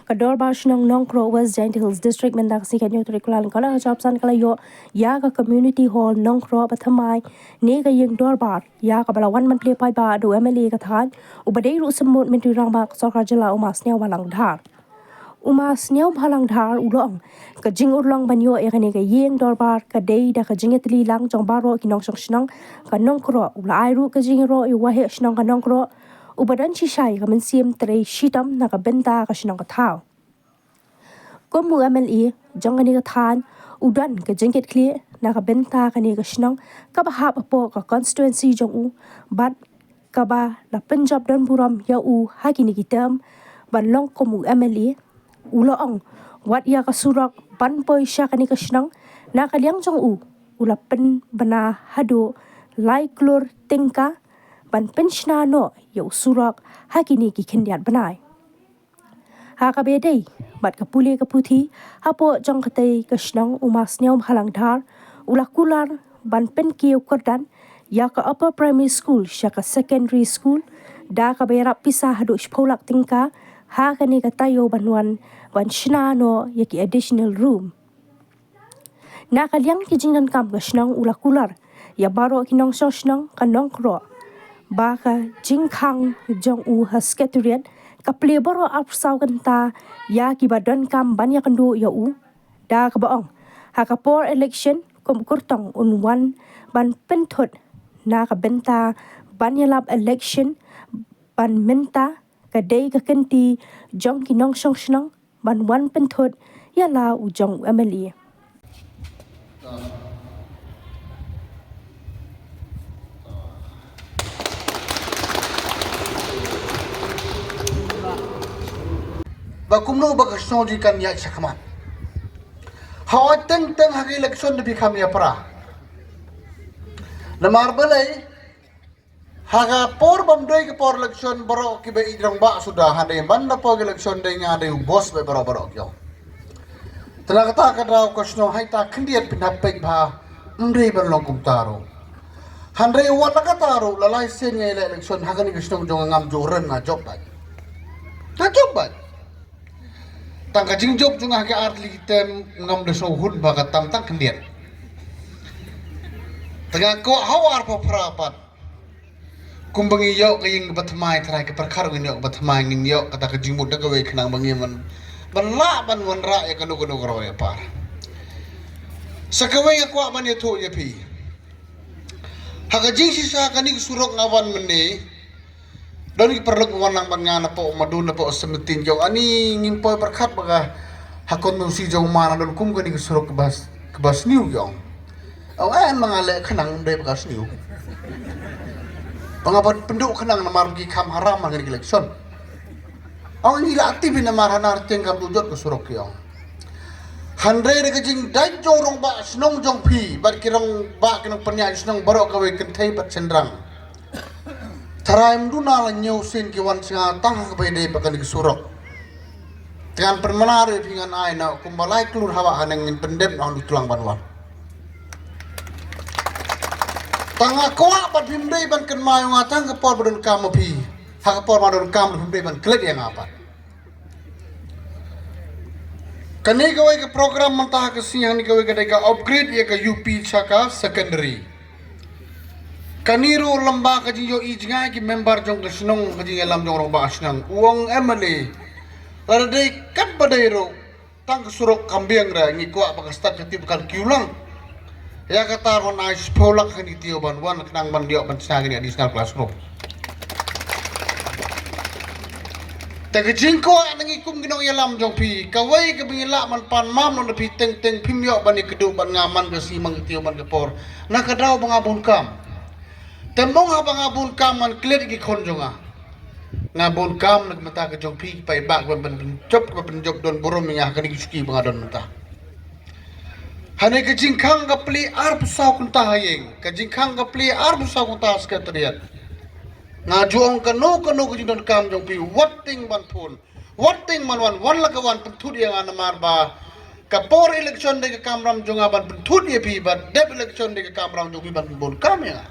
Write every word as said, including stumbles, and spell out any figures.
Ka Dorbar Shnong Nongkroh, West Jaintia Hills District, mynta ka sngi ka hynñiew tarik Kyllalyngkot, ka jop san ka la ïoh ïa ka Community Hall Nongkroh ba thymmai ne ka ïing dorbar, ïa kaba la wan ban plie paidbah da u M L A ka thaiñ, uba dei ruh u symbud Myntri Rangbah ka Sorkar Jylla, u Ma Sniawbhalang Dhar. U Ma Sniawbhalang Dhar u la ong, ka jingurlong ban ïoh ïa kane ka ïing dorbar ka dei da ka jingïatylli lang jong baroh ki nongshong shnong ka Nongkroh. U la ai ruh ka jingïaroh ïa u Waheh Shnong ka Nongkroh, uba don shisha ïa ka mynsiem trei shitom na ka bynta ka shnong ka thaw. Kum u M L A jong kane ka thaiñ, u don ka jingkitkhlieh na ka bynta kane ka shnong kaba hap hapoh ka constituency jong u, bad kaba la pynjop don burom ïa u ha kine ki term ban long kum u M L A. U la ong, wat ïa ka surok ban poi sha kane ka shnong, na ka liang jong u, u la pynbna haduh lai klur tyngka ban pynshna noh ïa u surok ha kine ki khyndiat bnai. Ha kaba ïadei bad ka pule ka puthi, hapoh jong katei ka shnong, u Ma Sniawbhalang Dhar u la kular ban pynkiew kyrdan ïa ka Upper Primary School sha ka Secondary School da kaba ïarap pisa haduh shiphew lak tyngka ha kane ka taïew ban wan, ban shna noh ïa ki additional room. Na ka liang ki jingdonkam ka shnong, u la kular ïa baroh ki nongshong shnong ka Nongkroh ba ka jingkhang jong u ha Secretariat ka plie baroh arphew saw kynta ïa kiba donkam ban ïakynduh ïa u, da kaba ong, ha ka por election kum u kyrtong un wan ban pynthut na ka bynta ban ïalap election ban mynta, ka dei ka kynti jong ki nongshong shnong ban wan pynthut ïa la u jong u M L A. Ba kumno ba ka shnong jong ngi kan ïaid shakhmat. Hawai teng teng ha ka election da phi kham ïa pra. Namar balei, ha ka por bym dei ka por election baroh kiba ïeit rangbah suda, hynrei man da por election dei nga dei u boss ba baroh baroh ki ong. Te na kata ka daw ka shnong ha ita khyndiat phin hap peit bha, ym dei ban long kumta ruh. Hynrei wat la kata ruh, la lai sien nga ïaleh election ha kane ka shnong jong nga ngam ju ren, nga jop bad. Nga jop bad. Tang ka jingjop jong nga ha ki ar tylli ki term ngam da sngewhun ba ka tam tang khyndiat. Te nga kwah ha u arphew phra pat. Kumba ngi ïoh ka ïing kaba thymmai, tharai ka pyrkhat ngin ïoh kaba thymmai, ngin ïoh kata ka jingmut da kawei khnang ba ngin wan, ban lah ban wanrah ïa kano kano ka roi ïa par. Sa kawei nga kwah ban ïathuh ïa phi. Ha ka jingshisha kane ka surok nga wan mynne. Don ki paralok ba wan lang bad nga napoh Madun, napoh Seventeen, ki ong ani ngim poi pyrkhat ba ka ha constituency jong u Ma na don kum kane ka surok kaba, kaba sniew, ki ong. Ong eh, ma nga leh khnang dei ba ka sniew. Ba nga ban pynduh khnang namar ki kham haram ha kane ka election. Ong ngi la active namar hana rtieng kam duh jot ka surok, ki ong. Hynrei da ka jingdait jong u rangbah shnong jong phi bad ki rangbah ki nongpynïaid shnong baroh kawei kynthei bad shynrang. Tharai ym duna la hynñiew sien ki wan sha nga tang ha kaba ïadei bad kane ka surok. Te ngan pynbna ruh ïa phi, ngan ai noh kumba lai klur, haba haneng ngin pyndep noh ha u tlang ban wan. Tang nga kwah bad phim dei ban kynmaw ïa nga tang ka por ba donkam ma phi. Ha ka por ba donkam ruh phim dei ban klet ïa nga pat. Kane kawei ka program mynta ha ka sngi hangne kawei ka dei ka upgrade ïa ka U P sha ka secondary. Kane ruh lem bad ka jingïohi jngai ki member jong ka shnong, ka jingïalam jong u rangbah shnong, u ong M L A, lada dei katba dei ruh, tang ka surok kam biang re, ngi kwah ba ka stad ka tip ba kan kiew lang. Ïa kata ruh ngan ai shiphew lak ha kane ka taïew ban wan khnang ban ïoh ban shna kine additional classroom. Te ka jingkwah na ngi kum ki nongïalam jong phi, kawei kaba ngi lah ban pan mam noh na phi teng teng, phim ïoh ban ïakynduh bad nga man ka sngi man ka taïew man ka por, na ka daw ba nga bun kam. Te mo haba nga bun kam ngan klet ïa ki khun jong nga. Nga bun kam na ka bynta ka jong phi paidbah, ban pynjop, ban pynjop don burom ïa nga ha kane ka shuki ba nga don mynta. Hangne ka jingkhang ka plie arphew saw kynta ha ïing, ka jingkhang ka plie arphew saw kynta ha secretariat. Nga ju ong kano kano ka jingdonkam jong phi, wat tieng ban phone, wat tieng ban wan, wan la ka wan pynthut ïa nga namar ba ka por election dei ka kamram jong nga ban pynthut ïa phi, bad dep election dei ka kamram jong phi ban pynbun kam ïa nga.